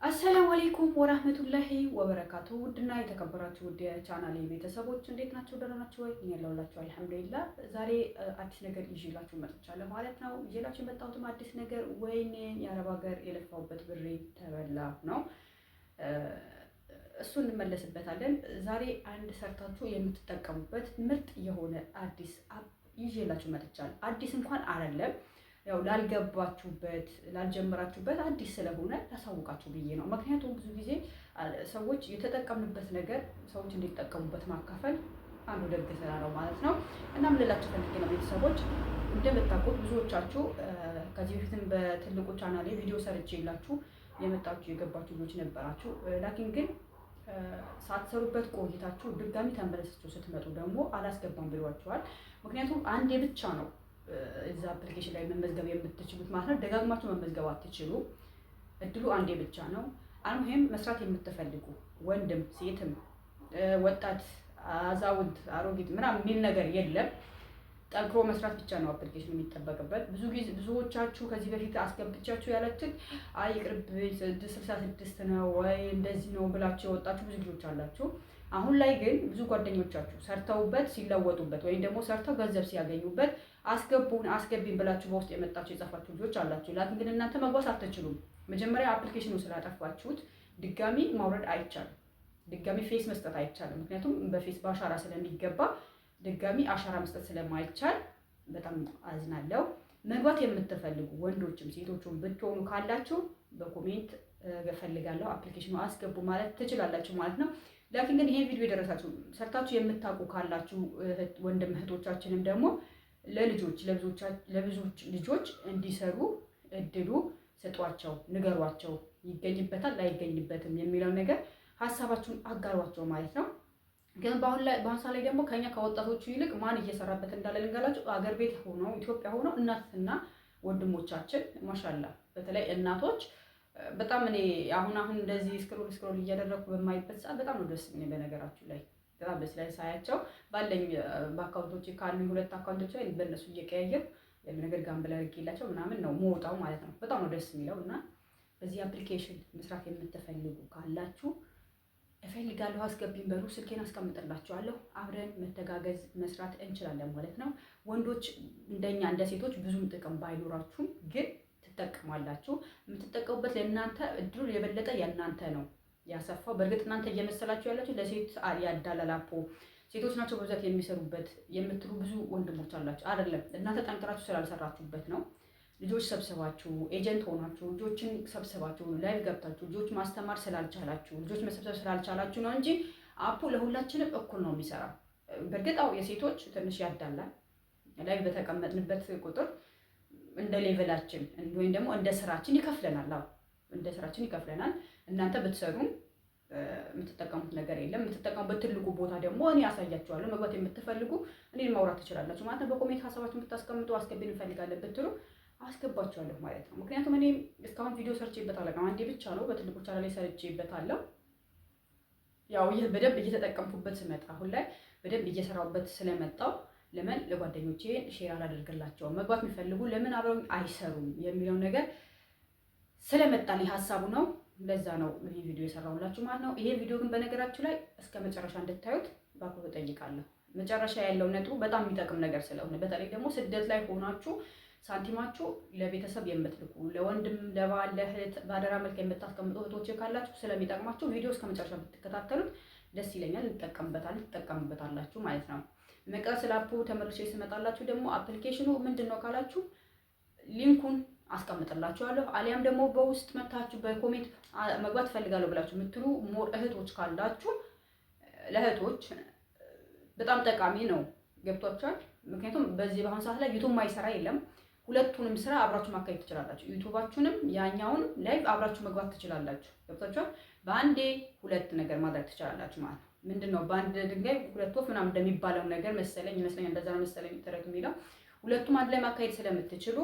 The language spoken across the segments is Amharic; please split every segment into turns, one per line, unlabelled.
السلام عليكم ورحمة الله وبركاته። ውድና የተከበራችሁ ውድ የቻናሌ ቤተሰቦች እንዴት ናቸው? ደህና ናችሁ ወይ? እኔ ያለሁላችሁ الحمد لله። ዛሬ አዲስ ነገር ይዤላችሁ መጥቻለሁ ማለት ነው። ይዤላችሁ የመጣሁትም አዲስ ነገር ወይኔ የአረብ ሀገር የለፋሁበት ብሬ ተበላ ነው። እሱ እንመለስበታለን። ዛሬ አንድ ሰርታችሁ የምትጠቀሙበት ምርጥ የሆነ አዲስ app ይዤላችሁ መጥቻለሁ። አዲስ እንኳን አይደለም፣ ያው ላልገባችሁበት ላልጀመራችሁበት አዲስ ስለሆነ ላሳውቃችሁ ብዬ ነው። ምክንያቱም ብዙ ጊዜ ሰዎች የተጠቀምንበት ነገር ሰዎች እንዲጠቀሙበት ማካፈል አንዱ ደግ ስራ ነው ማለት ነው። እና ምን ልላችሁ ፈልጌ ነው ቤተሰቦች፣ እንደምታውቁት ብዙዎቻችሁ ከዚህ በፊትም በትልቁ ቻናሌ ቪዲዮ ሰርቼላችሁ የመጣችሁ የገባችሁ ልጆች ነበራችሁ። لكن ግን ሳትሰሩበት ቆይታችሁ ድጋሚ ተመለሳችሁ ስትመጡ ደግሞ አላስገባም ብሏችኋል። ምክንያቱም አንዴ ብቻ ነው እዛ application ላይ መመዝገብ የምትችሉት ማለት ነው። ደጋግማችሁ መመዝገብ አትችሉ። እድሉ አንዴ ብቻ ነው። المهم መስራት የምትፈልጉ ወንድም፣ ሴትም፣ ወጣት፣ አዛውንት፣ አሮጊት ምናምን የሚል ነገር የለም። ጠንክሮ መስራት ብቻ ነው application ኑ የሚጠበቅበት። ብዙ ጊዜ ብዙዎቻችሁ ከዚህ በፊት አስገብቻችሁ ያለችን አይ ይቅርብኝ 66 ነው ወይ እንደዚህ ነው ብላችሁ የወጣችሁ ብዙ ልጆች አላችሁ። አሁን ላይ ግን ብዙ ጓደኞቻችሁ ሰርተውበት ሲለወጡበት ወይም ደግሞ ሰርተው ገንዘብ ሲያገኙበት አስገቡን አስገቢን ብላችሁ በውስጥ የመጣችሁ የጻፋችሁ ልጆች አላችሁ። لكن ግን እናንተ መግባት አትችሉም። መጀመሪያ application ኑ ስላጠፋችሁት ድጋሚ ማውረድ አይቻልም። ድጋሚ face መስጠት አይቻልም። ምክንያቱም በ face በአሻራ ስለሚገባ ድጋሚ አሻራ መስጠት ስለማይቻል በጣም አዝናለሁ። መግባት የምትፈልጉ ወንዶችም ሴቶችም ብትሆኑ ካላችሁ በ comment እፈልጋለሁ application ኑ አስገቡ ማለት ትችላላችሁ ማለት ነው። لكن ግን ይሄ ቪዲዮ የደረሳችሁ ሰርታችሁ የምታውቁ ካላችሁ ወንድም እህቶቻችንም ደግሞ ለልጆች ለብዙዎች ልጆች እንዲሰሩ እድሉ ስጧቸው፣ ንገሯቸው። ይገኝበታል ላይገኝበትም የሚለው ነገር ሀሳባችሁን አጋሯቸው ማለት ነው። ግን በአሁን ላይ በአሁን ሰዓት ላይ ደግሞ ከኛ ከወጣቶቹ ይልቅ ማን እየሰራበት እንዳለ ልንገራችሁ። አገር ቤት ሆነው ኢትዮጵያ ሆነው እናትና ወንድሞቻችን ما شاء الله፣ በተለይ እናቶች በጣም እኔ አሁን አሁን እንደዚህ scroll scroll እያደረግኩ በማይበት ሰዓት በጣም ነው ደስ የሚለኝ። በነገራችሁ ላይ በጣም ደስ ላይ ሳያቸው ባለኝ በ account ኦች ካሉኝ ሁለት account ኦች ላይ በእነሱ እየቀያየርኩ ያለ ነገር gamble አድርጌላቸው ምናምን ነው መውጣው ማለት ነው። በጣም ነው ደስ የሚለው። እና በዚህ application መስራት የምትፈልጉ ካላችሁ እፈልጋለሁ አስገቢኝ በሉ፣ ስልኬን አስቀምጥላችኋለሁ። አብረን መተጋገዝ መስራት እንችላለን ማለት ነው። ወንዶች እንደኛ እንደ ሴቶች ብዙም ጥቅም ባይኖራችሁም ግን ትጠቀማላችሁ። የምትጠቀሙበት ለእናንተ እድሉ የበለጠ የእናንተ ነው ያሰፋው። በእርግጥ እናንተ እየመሰላችሁ ያላችሁ ለሴት ያዳላል app ኦ ሴቶች ናቸው በብዛት የሚሰሩበት የምትሉ ብዙ ወንድሞች አላችሁ። አይደለም፣ እናንተ ጠንክራችሁ ስላልሰራችሁበት ነው። ልጆች ሰብስባችሁ agent ሆናችሁ ልጆችን ሰብስባችሁ live ገብታችሁ ልጆች ማስተማር ስላልቻላችሁ፣ ልጆች መሰብሰብ ስላልቻላችሁ ነው እንጂ app ኡ ለሁላችንም እኩል ነው የሚሰራው። በእርግጥ አዎ የሴቶች ትንሽ ያዳላል። Live በተቀመጥንበት ቁጥር እንደ level ኣችን ወይም ደግሞ እንደ ስራችን ይከፍለናል። አዎ እንደ ስራችን ይከፍለናል። እናንተ ብትሰሩም የምትጠቀሙት ነገር የለም። የምትጠቀሙበት ትልቁ ቦታ ደግሞ እኔ አሳያችኋለሁ። መግባት የምትፈልጉ እኔን ማውራት ትችላላችሁ ማለት ነው። በ comment ሀሳባችሁን ብታስቀምጡ አስገቢን እንፈልጋለን ብትሉ አስገባችኋለሁ ማለት ነው። ምክንያቱም እኔ እስካሁን ቪዲዮ ሰርቼበት አላውቅም። አንዴ ብቻ ነው በትልቁ ቻናል ላይ ሰርቼበታለሁ። ያው ይህ በደንብ እየተጠቀምኩበት ስመጣ አሁን ላይ በደንብ እየሰራሁበት ስለመጣው ለምን ለጓደኞቼ share አላደርግላቸውም? መግባት የሚፈልጉ ለምን አብረውኝ አይሰሩም የሚለው ነገር ስለመጣልኝ ሀሳቡ ነው። ለዛ ነው ይሄ ቪዲዮ የሰራሁላችሁ ማለት ነው። ይሄ ቪዲዮ ግን በነገራችሁ ላይ እስከ መጨረሻ እንድታዩት በአክብሮት እጠይቃለሁ። መጨረሻ ያለው ነጥቡ በጣም የሚጠቅም ነገር ስለሆነ በተለይ ደግሞ ስደት ላይ ሆናችሁ ሳንቲማችሁ ለቤተሰብ የምትልኩ፣ ለወንድም፣ ለባል፣ ለእህት በአደራ መልክ የምታስቀምጡ እህቶች ካላችሁ ስለሚጠቅማችሁ ቪዲዮ እስከ መጨረሻ ብትከታተሉት ደስ ይለኛል። እንጠቀምበታለን፣ ትጠቀሙበታላችሁ ማለት ነው። መቅረብ ስለ app ኡ ተመልሼ ስመጣላችሁ ደግሞ application ኑ ምንድን ነው ካላችሁ link ኡን አስቀምጥላችኋለሁ። አሊያም ደግሞ በውስጥ መታችሁ በ comment መግባት እፈልጋለሁ ብላችሁ የምትሉ more እህቶች ካላችሁ ለእህቶች በጣም ጠቃሚ ነው። ገብቷችኋል? ምክንያቱም በዚህ በአሁኑ ሰዓት ላይ YouTube ማይሰራ የለም። ሁለቱንም ስራ አብራችሁ ማካሄድ ትችላላችሁ። YouTube ኣችሁንም ያኛውን live አብራችሁ መግባት ትችላላችሁ። ገብቷችኋል? በአንዴ ሁለት ነገር ማድረግ ትችላላችሁ ማለት ነው። ምንድን ነው በአንድ ድንጋይ ሁለት ወፍ ምናምን እንደሚባለው ነገር መሰለኝ፣ ይመስለኛል፣ እንደዛ ነው መሰለኝ ተረቱ የሚለው። ሁለቱም አንድ ላይ ማካሄድ ስለምትችሉ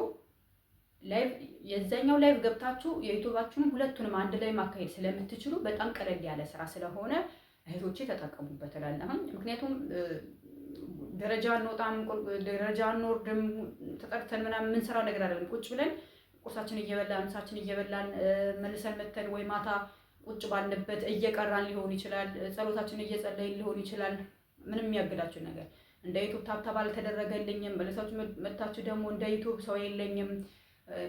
live የዛኛው live ገብታችሁ የ YouTube ኣችሁንም ሁለቱንም አንድ ላይ ማካሄድ ስለምትችሉ በጣም ቀለል ያለ ስራ ስለሆነ እህቶቼ ተጠቀሙበት እላለሁ። ምክንያቱም ደረጃ አንወጣም፣ ደረጃ አንወርድም፣ ተጠርተን ምናምን የምንሰራው ነገር አይደለም። ቁጭ ብለን ቁርሳችን እየበላን፣ ምሳችን እየበላን፣ መልሰን መተን ወይ ማታ ቁጭ ባልንበት እየቀራን ሊሆን ይችላል። ጸሎታችን እየጸለይን ሊሆን ይችላል። ምንም የሚያግዳችሁ ነገር እንደ YouTube tap tap አልተደረገልኝም፣ መልሳችሁ መታችሁ ደግሞ እንደ YouTube ሰው የለኝም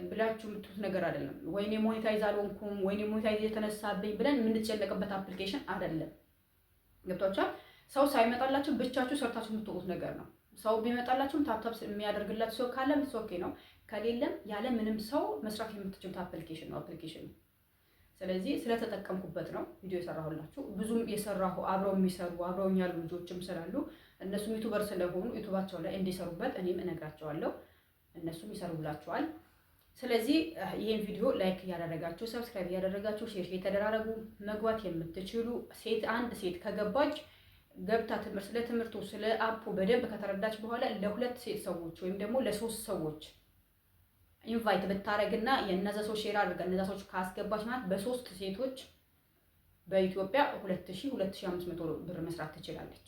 ብላችሁ የምትሉት ነገር አይደለም። ወይኔ monetize አልሆንኩም፣ ወይኔ monetize የተነሳብኝ ብለን የምንጨነቅበት application አይደለም። ገብቷችኋል? ሰው ሳይመጣላችሁ ብቻችሁ ሰርታችሁ የምትወጡት ነገር ነው። ሰው ቢመጣላችሁም tap tap የሚያደርግላችሁ ሰው ካለም okay ነው፣ ከሌለም ያለ ምንም ሰው መስራት የምትችሉት application ነው application ኑ። ስለዚህ ስለተጠቀምኩበት ነው ቪዲዮ የሰራሁላችሁ። ብዙም የሰራሁ አብረው የሚሰሩ አብረውኝ ያሉ ልጆችም ስላሉ እነሱም YouTuber ስለሆኑ YouTube ኣቸው ላይ እንዲሰሩበት እኔም እነግራቸዋለሁ፣ እነሱም ይሰሩላችኋል። ስለዚህ ይህን ቪዲዮ like እያደረጋችሁ፣ subscribe እያደረጋችሁ፣ share የተደራረጉ መግባት የምትችሉ ሴት አንድ ሴት ከገባች ገብታ ትምህርት ስለ ትምህርቱ ስለ app ኡ በደንብ ከተረዳች በኋላ ለሁለት ሴት ሰዎች ወይም ደግሞ ለሶስት ሰዎች invite ብታረግና የእነዛ ሰዎች share አድርጋ እነዛ ሰዎች ካስገባች ማለት በሶስት ሴቶች በኢትዮጵያ 2000 2500 ብር መስራት ትችላለች።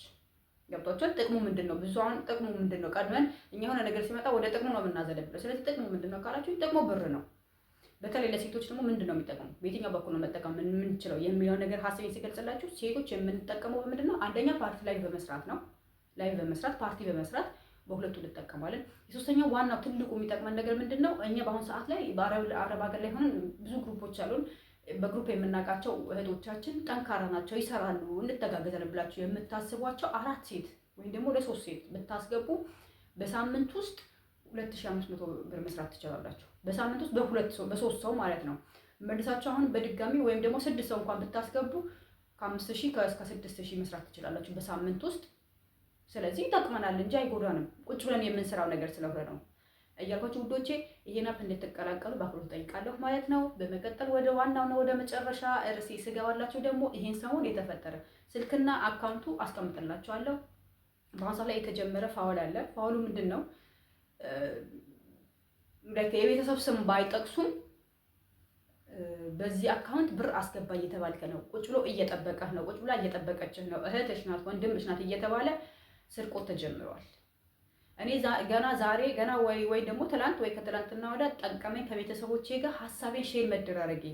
ገብቷችኋል? ጥቅሙ ምንድን ነው? ብዙ አሁን ጥቅሙ ምንድን ነው? ቀድመን እኛ የሆነ ነገር ሲመጣ ወደ ጥቅሙ ነው የምናዘነብለው። ስለዚህ ጥቅሙ ምንድን ነው ካላችሁ ጥቅሙ ብር ነው። በተለይ ለሴቶች ደግሞ ምንድን ነው የሚጠቅመው? በየትኛው በኩል ነው መጠቀም የምንችለው የሚለው ነገር ሀሳቤን ሲገልጽላችሁ ሴቶች የምንጠቀመው በምንድን ነው? አንደኛ ፓርቲ live በመስራት ነው። Live በመስራት፣ ፓርቲ በመስራት በሁለቱ እንጠቀማለን። የሶስተኛው ዋናው ትልቁ የሚጠቅመን ነገር ምንድን ነው? እኛ በአሁኑ ሰዓት ላይ በአረብ ሀገር ላይ ሆነን ብዙ group ኦች አሉን። በ group የምናውቃቸው እህቶቻችን ጠንካራ ናቸው፣ ይሰራሉ፣ እንተጋገዛለን ብላችሁ የምታስቧቸው አራት ሴት ወይም ደግሞ ለሶስት ሴት ብታስገቡ በሳምንት ውስጥ 2500 ብር መስራት ትችላላችሁ። በሳምንት ውስጥ በሁለት ሰው በሶስት ሰው ማለት ነው። መልሳችሁ አሁን በድጋሚ ወይም ደግሞ ስድስት ሰው እንኳን ብታስገቡ ከ5000 እስከ 6000 መስራት ትችላላችሁ በሳምንት ውስጥ። ስለዚህ ይጠቅመናል እንጂ አይጎዳንም። ቁጭ ብለን የምንሰራው ነገር ስለሆነ ነው እያልኳችሁ ውዶቼ ይሄን app እንድትቀላቀሉ በአክብሮት እጠይቃለሁ ማለት ነው። በመቀጠል ወደ ዋናውና ወደ መጨረሻ ርዕሴ ስገባላችሁ ደግሞ ይሄን ሰሞን የተፈጠረ ስልክና account ኡ አስቀምጥላችኋለሁ። በአሁን ሰዓት ላይ የተጀመረ foul አለ። Foul ኡ ምንድን ነው? የቤተሰብ ስም ባይጠቅሱም በዚህ account ብር አስገባ እየተባልክ ነው። ቁጭ ብሎ እየጠበቀህ ነው። ቁጭ ብላ እየጠበቀችህ ነው። እህትሽ ናት፣ ወንድምሽ ናት እየተባለ ስርቆት ተጀምሯል። እኔ ገና ዛሬ ገና ወይ ደግሞ ትላንት ወይ ከትላንትና ወዲያ ጠቀመኝ ከቤተሰቦቼ ጋር ሀሳቤን share መደራረጌ።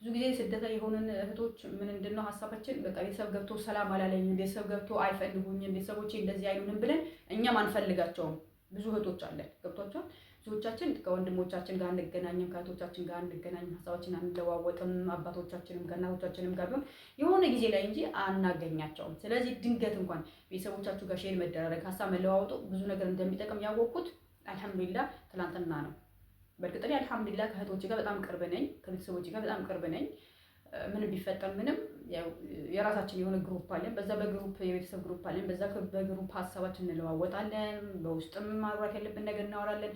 ብዙ ጊዜ ስደት ላይ የሆንን እህቶች ምንድን ነው ሀሳባችን? በቃ ቤተሰብ ገብቶ ሰላም አላለኝም፣ ቤተሰብ ገብቶ አይፈልጉኝም፣ ቤተሰቦቼ እንደዚህ አይሉንም ብለን እኛም አንፈልጋቸውም። ብዙ እህቶች አለን። ገብቷቸዋል። ብዙዎቻችን ከወንድሞቻችን ጋር አንገናኝም፣ ከእህቶቻችን ጋር አንገናኝም፣ ሀሳባችን አንለዋወጥም። አባቶቻችንም ጋር እናቶቻችንም ጋር ቢሆን የሆነ ጊዜ ላይ እንጂ አናገኛቸውም። ስለዚህ ድንገት እንኳን ቤተሰቦቻችሁ ጋር share መደራረግ፣ ሀሳብ መለዋወጡ ብዙ ነገር እንደሚጠቅም ያወቅኩት አልሐምዱሊላ ትላንትና ነው። በእርግጥ እኔ አልሐምዱሊላ ከእህቶች ጋር በጣም ቅርብ ነኝ፣ ከቤተሰቦች ጋር በጣም ቅርብ ነኝ። ምንም ቢፈጠር ምንም የራሳችን የሆነ group አለን። በዛ በ group የቤተሰብ group አለን። በዛ በ group ሀሳባችን እንለዋወጣለን። በውስጥም ማውራት ያለብን ነገር እናወራለን።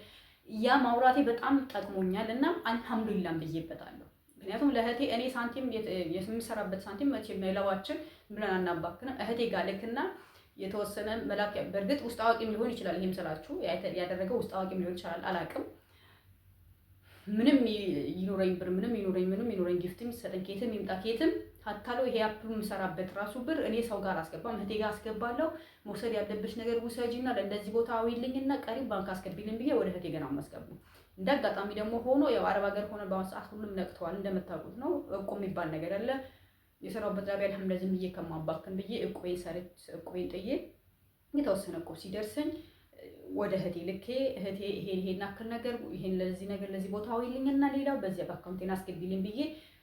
ያ ማውራቴ በጣም ጠቅሞኛል እና አልሐምዱሊላህ ብዬበታለሁ። ምክንያቱም ለእህቴ እኔ ሳንቲም የምሰራበት ሳንቲም መቼም ለዋችን ብለን አናባክንም። እህቴ ጋር ልክና የተወሰነ መላክ፣ በእርግጥ ውስጥ አዋቂም ሊሆን ይችላል። ይሄም ስላችሁ ያደረገው ውስጥ አዋቂም ሊሆን ይችላል፣ አላቅም። ምንም ይኑረኝ ብር፣ ምንም ይኑረኝ፣ ምንም ይኑረኝ፣ gift ም ይሰጠኝ ኬትም ይምጣ ኬትም ሀታሎ ይሄ app የምሰራበት ራሱ ብር እኔ ሰው ጋር አስገባም፣ እህቴ ጋር አስገባለሁ። መውሰድ ያለብሽ ነገር ውሰጂና ለእንደዚህ ቦታ አውይልኝና ቀሪው ባንክ አስገቢልኝ ብዬ ወደ እህቴ ገና ማስገቡ። እንደ አጋጣሚ ደግሞ ሆኖ ያው አረብ ሀገር ሆነ በአሁኑ ሰዓት ሁሉም ነቅተዋል እንደምታውቁት ነው። እቁብ የሚባል ነገር አለ። የሰራሁበት ዛሬ አልሐምዱሊላህ ዝም ብዬ ከማባክን ብዬ እቁቤን ሰርች እቁቤን ጥዬ የተወሰነ እቁብ ሲደርሰኝ ወደ እህቴ ልኬ እህቴ ይሄን ይሄን አክል ነገር ይሄን ለዚህ ነገር ለዚህ ቦታ አውይልኝና ሌላው በዚያ በ account ኤን አስገቢልኝ ብዬ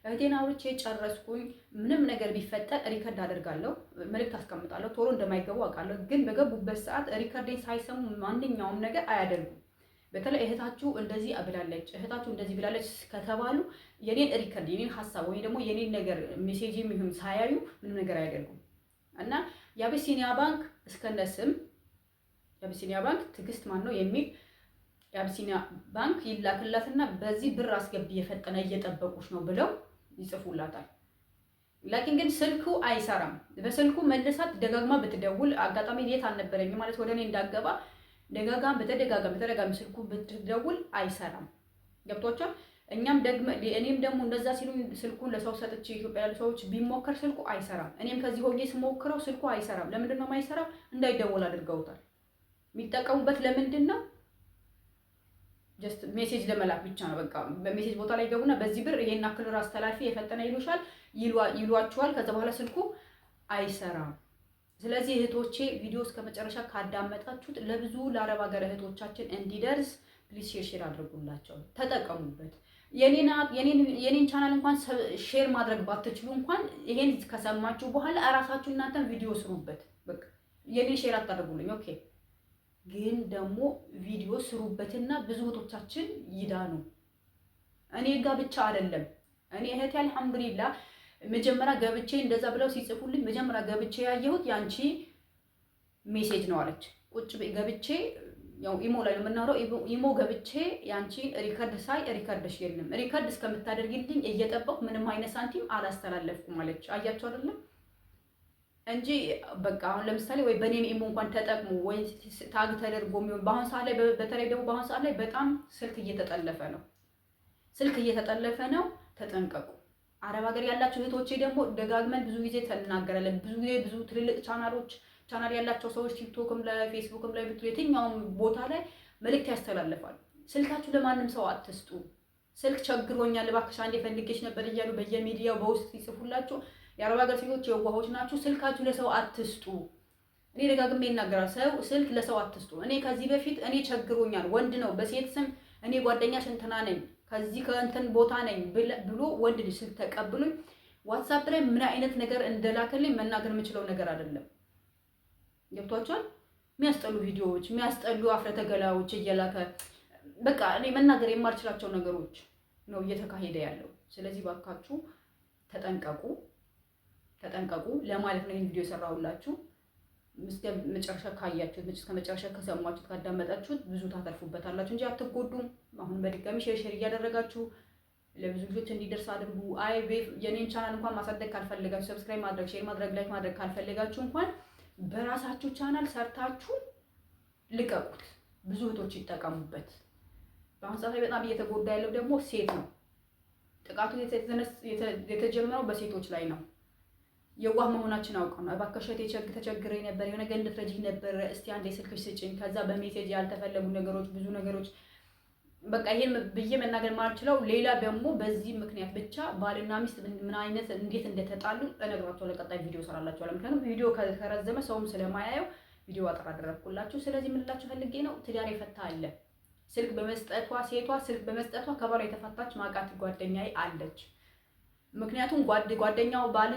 እህቴን አውርቼ ጨረስኩኝ። ምንም ነገር ቢፈጠር record አደርጋለሁ፣ መልእክት አስቀምጣለሁ። ቶሎ እንደማይገቡ አውቃለሁ፣ ግን በገቡበት ሰዓት record ኤን ሳይሰሙ ማንኛውም ነገር አያደርጉም። በተለይ እህታችሁ እንደዚህ ብላለች፣ እህታችሁ እንደዚህ ብላለች ከተባሉ የኔን record፣ የኔን ሀሳብ ወይ ደግሞ የኔን ነገር message ይሁን ሳያዩ ምንም ነገር አያደርጉም። እና የአቢሲኒያ ባንክ እስከነ ስም የአቢሲኒያ ባንክ ትዕግስት ማን ነው የሚል የአቢሲኒያ ባንክ ይላክላትና በዚህ ብር አስገቢ የፈጠነ እየጠበቁሽ ነው ብለው ይጽፉላታል። ላኪን ግን ስልኩ አይሰራም። በስልኩ መልሳት ደጋግማ ብትደውል አጋጣሚ የት አልነበረኝም ማለት ወደ እኔ እንዳገባ ደጋጋም በተደጋጋሚ በተደጋጋሚ ስልኩ ብትደውል አይሰራም። ገብቷቸዋል። እኛም ደግመ እኔም ደግሞ እንደዛ ሲሉ ስልኩን ለሰው ሰጥቼ ኢትዮጵያ ያሉ ሰዎች ቢሞከር ስልኩ አይሰራም። እኔም ከዚህ ሆኜ ስሞክረው ስልኩ አይሰራም። ለምንድን ነው የማይሰራው? እንዳይደወል አድርገውታል። የሚጠቀሙበት ለምንድን ነው? Just message ለመላክ ብቻ ነው። በቃ በ message ቦታ ላይ ገቡና በዚህ ብር ይሄን ያክል ብር አስተላልፊ የፈጠነ ይሉሻል፣ ይሏችኋል። ከዛ በኋላ ስልኩ አይሰራም። ስለዚህ እህቶቼ ቪዲዮ እስከ መጨረሻ ካዳመጣችሁት ለብዙ ለአረብ ሀገር እህቶቻችን እንዲደርስ please share share አድርጉላቸው፣ ተጠቀሙበት። የኔን ቻናል እንኳን share ማድረግ ባትችሉ እንኳን ይሄን ከሰማችሁ በኋላ እራሳችሁ እናንተን ቪዲዮ ስሩበት። በቃ የኔን share አታደርጉልኝ፣ okay። ግን ደግሞ ቪዲዮ ስሩበትና ብዙ እህቶቻችን ይዳኑ። እኔ ጋ ብቻ አይደለም። እኔ እህቴ አልሐምዱሊላ መጀመሪያ ገብቼ እንደዛ ብለው ሲጽፉልኝ መጀመሪያ ገብቼ ያየሁት ያንቺ message ነው አለች። ቁጭ ገብቼ ያው ኢሞ ላይ ነው የምናወራው። ኢሞ ገብቼ ያንቺን record ሳይ record ሽ የለም፣ record እስከምታደርጊልኝ እየጠበቅኩ ምንም አይነት ሳንቲም አላስተላለፍኩም አለች። አያችሁ አይደለም እንጂ በቃ አሁን ለምሳሌ ወይ በኔም ኢሞ እንኳን ተጠቅሞ ወይ tag ተደርጎ የሚሆን በአሁን ሰዓት ላይ፣ በተለይ ደግሞ በአሁን ሰዓት ላይ በጣም ስልክ እየተጠለፈ ነው። ስልክ እየተጠለፈ ነው። ተጠንቀቁ። አረብ ሀገር ያላችሁ እህቶቼ ደግሞ ደጋግመን ብዙ ጊዜ ተናገራለን። ብዙ ጊዜ ብዙ ትልልቅ ቻናሎች፣ ቻናል ያላቸው ሰዎች ቲክቶክም ላይ ፌስቡክም ላይ ብትሉ የትኛውም ቦታ ላይ መልእክት ያስተላልፋሉ። ስልካችሁ ለማንም ሰው አትስጡ። ስልክ ቸግሮኛል እባክሽ አንዴ ፈልጌሽ ነበር እያሉ በየሚዲያው በውስጥ ይጽፉላችሁ። የአረብ ሀገር ሴቶች የዋሆች ናችሁ። ስልካችሁ ለሰው አትስጡ። እኔ ደጋግሜ ይናገራል። ሰው ስልክ ለሰው አትስጡ። እኔ ከዚህ በፊት እኔ ቸግሮኛል፣ ወንድ ነው በሴት ስም እኔ ጓደኛሽ እንትና ነኝ ከዚህ ከእንትን ቦታ ነኝ ብሎ ወንድ ልጅ ስልክ ተቀብሎኝ ዋትሳፕ ላይ ምን አይነት ነገር እንደላከልኝ መናገር የምችለው ነገር አይደለም። ገብቷቸዋል። የሚያስጠሉ ቪዲዮዎች፣ የሚያስጠሉ አፍረተ ገላዎች እየላከ በቃ እኔ መናገር የማልችላቸው ነገሮች ነው እየተካሄደ ያለው። ስለዚህ ባካችሁ ተጠንቀቁ፣ ተጠንቀቁ ለማለት ነው ይህን ቪዲዮ የሰራሁላችሁ። እስከ መጨረሻ ካያችሁት፣ እስከ መጨረሻ ከሰማችሁት፣ ካዳመጣችሁት ብዙ ታተርፉበታላችሁ እንጂ አትጎዱም። አሁን በድጋሚ share share እያደረጋችሁ ለብዙ ልጆች እንዲደርስ አድርጉ። አይ የኔን ቻናል እንኳን ማሳደግ ካልፈለጋችሁ፣ subscribe ማድረግ፣ share ማድረግ፣ like ማድረግ ካልፈለጋችሁ እንኳን በራሳችሁ ቻናል ሰርታችሁ ልቀቁት። ብዙ እህቶች ይጠቀሙበት። በአሁን ሰዓት ላይ በጣም እየተጎዳ ያለው ደግሞ ሴት ነው። ጥቃቱ የተጀመረው በሴቶች ላይ ነው። የዋህ መሆናችን አውቀው ነው። እባክሽ እህቴ ተቸግሬ ነበር፣ የሆነ ነገር እንድትረጂኝ ነበር፣ እስቲ አንዴ ስልክሽ ስጭኝ። ከዛ በ message ያልተፈለጉ ነገሮች፣ ብዙ ነገሮች፣ በቃ ይሄን ብዬ መናገር ማልችለው። ሌላ ደግሞ በዚህ ምክንያት ብቻ ባልና ሚስት ምን አይነት እንዴት እንደተጣሉ እነግራቸዋለሁ። ቀጣይ ቪዲዮ እሰራላችኋለሁ። ምክንያቱም ቪዲዮ ከረዘመ ሰውም ስለማያየው ቪዲዮ አጠር አደረግኩላችሁ። ስለዚህ ምን ልላችሁ ፈልጌ ነው፣ ትዳር የፈታ አለ። ስልክ በመስጠቷ፣ ሴቷ ስልክ በመስጠቷ ከባሏ የተፋታች ማቃት ጓደኛዬ አለች። ምክንያቱም ጓደኛው ባል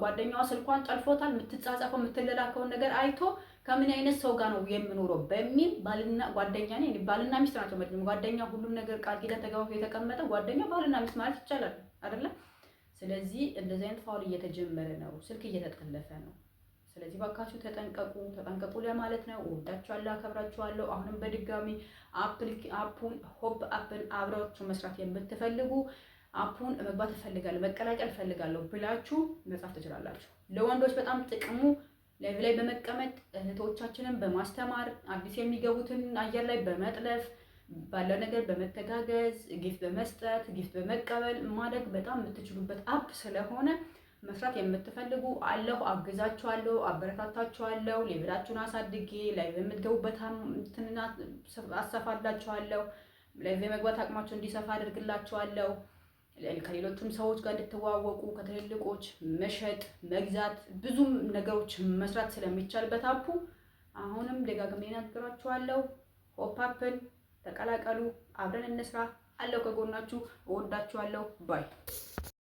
ጓደኛዋ ስልኳን ጠልፎታል። የምትጻጻፈው የምትለላከውን ነገር አይቶ ከምን አይነት ሰው ጋር ነው የምኖረው በሚል ባልና ጓደኛ ነኝ፣ ባልና ሚስት ናቸው። መቼም ጓደኛ ሁሉም ነገር ቃል ኪዳን ተገባብቶ የተቀመጠ ጓደኛ ባልና ሚስት ማለት ይቻላል አይደለ? ስለዚህ እንደዚህ አይነት foul እየተጀመረ ነው። ስልክ እየተጠለፈ ነው። ስለዚህ ባካችሁ ተጠንቀቁ፣ ተጠንቀቁ ለማለት ነው። እወዳችኋለሁ፣ አከብራችኋለሁ። አሁንም በድጋሚ app ኡን ሆፕ አፕን አብራችሁ መስራት የምትፈልጉ app ኡን መግባት እፈልጋለሁ፣ መቀላቀል እፈልጋለሁ ብላችሁ መጻፍ ትችላላችሁ። ለወንዶች በጣም ጥቅሙ live ላይ በመቀመጥ እህቶቻችንን በማስተማር፣ አዲስ የሚገቡትን አየር ላይ በመጥለፍ፣ ባለው ነገር በመተጋገዝ፣ gift በመስጠት፣ gift በመቀበል ማደግ በጣም የምትችሉበት app ስለሆነ መስራት የምትፈልጉ አለሁ፣ አግዛችኋለሁ፣ አበረታታችኋለሁ። level ኣችሁን አሳድጌ live የምትገቡበት እንትና አሰፋላችኋለሁ። Live የመግባት አቅማችሁ እንዲሰፋ አድርግላችኋለሁ። ከሌሎቹም ሰዎች ጋር እንድትዋወቁ፣ ከትልልቆች መሸጥ፣ መግዛት፣ ብዙም ነገሮች መስራት ስለሚቻልበት app ኡ አሁንም ደጋግሜ እነግራችኋለሁ። ሆፕ አፕን ተቀላቀሉ፣ አብረን እንስራ። አለሁ ከጎናችሁ። እወዳችኋለሁ። Bye.